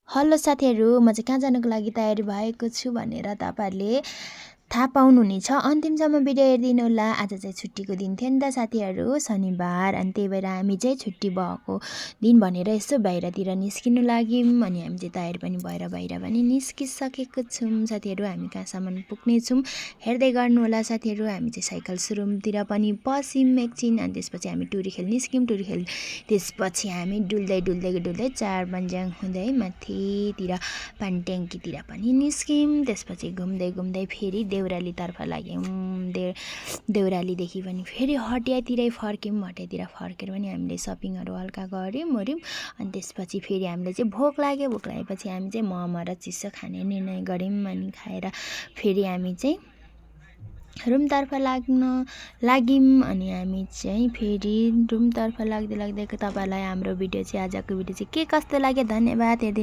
Hello साथीहरू, म चाहिँ कहाँ जानको लागि तयारी भएको छु भनेर तपाईँहरूले थाहा पाउनुहुनेछ। अन्तिमसम्म भिडियो हेरिदिनु होला। आज चाहिँ छुट्टीको दिन थियो नि त साथीहरू, शनिबार। अनि त्यही भएर हामी चाहिँ छुट्टी भएको दिन भनेर यसो बाहिरतिर निस्किनु लाग्यौँ। अनि हामी चाहिँ तयारी पनि भएर बाहिर पनि निस्किसकेको छौँ साथीहरू। हामी कहाँसम्म पुग्नेछौँ हेर्दै गर्नु होला साथीहरू। हामी चाहिँ साइकल सुरुमतिर पनि पस्यौँ एकछिन। अनि त्यसपछि हामी टुरी खेल निस्क्यौँ। टुरी खेल त्यसपछि हामी डुल्दै 4 बन्ज्याङ हुँदै माथितिर पानी ट्याङ्कीतिर पनि निस्क्यौँ। त्यसपछि घुम्दै फेरि देउरालीतर्फ लाग्यौँ। देउरालीदेखि पनि फेरि हटियातिरै फर्क्यौँ। हटियातिर फर्केर पनि हामीले सपिङहरू हल्का गऱ्यौँ। अनि त्यसपछि फेरि हामीले चाहिँ भोक लागेपछि हामी चाहिँ मोमो र चिसो खाने निर्णय गऱ्यौँ। अनि खाएर फेरि हामी चाहिँ रुमतर्फ लाग्यौँ। अनि हामी चाहिँ फेरि रुमतर्फ लाग्दै तपाईँलाई हाम्रो भिडियो चाहिँ आजको भिडियो चाहिँ के कस्तो लाग्यो धन्यवाद।